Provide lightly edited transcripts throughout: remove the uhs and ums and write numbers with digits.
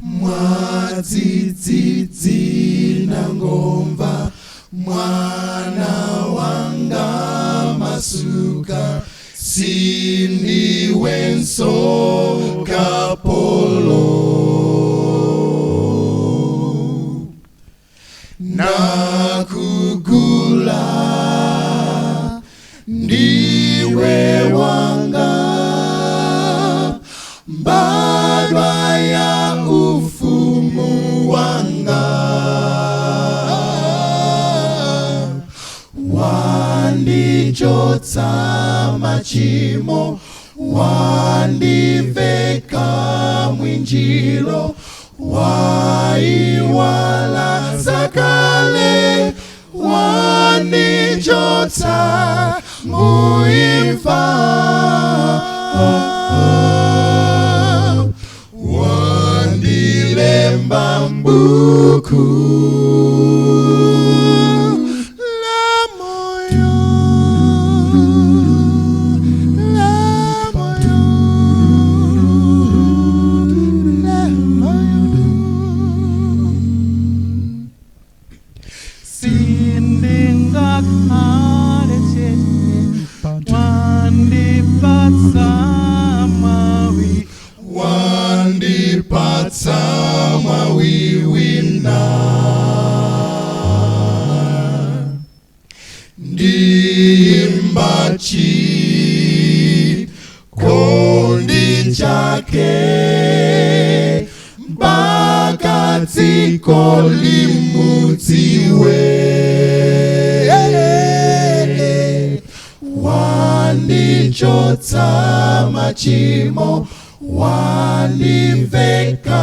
Mwadzidzidzi nangomva, mwana wanga masuka, sindiwenso kapolo. Nakugula, ndiwe wanga, mbadwa ya ufumu wanga. Wandichotsa machimo, wandiveka mwinjiro, waiwala zakale, wandichotsa muimfa, wandilemba mbuku la moyo, la moyo, la moyo. Sindingakhale chete, wandipatsa mwawi, wandipatsa mwawi wina, ndiimba chikondi chake mpaka dziko limudziwe. Wandichotsa machimo, wandiveka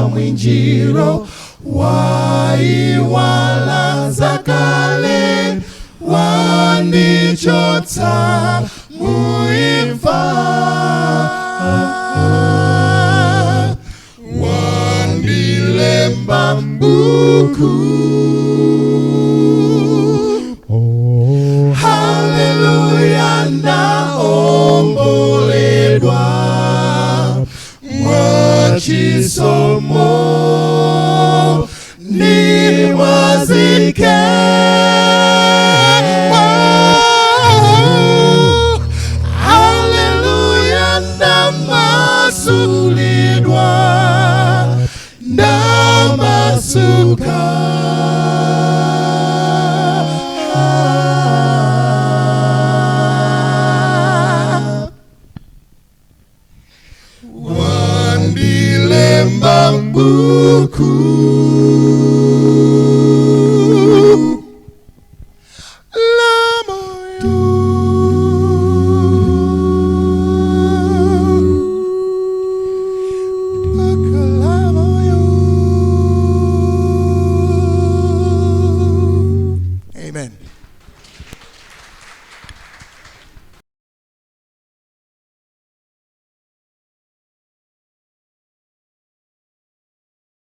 mwinjiro, waiwala zakale, wandichotsa muimfa, wandilemba mbuku. Haleluya, ndaomboledwa mwachisomo nimwazike. Haleluya, ndamasulidwa, ndamasuka. Wandilemba mbuku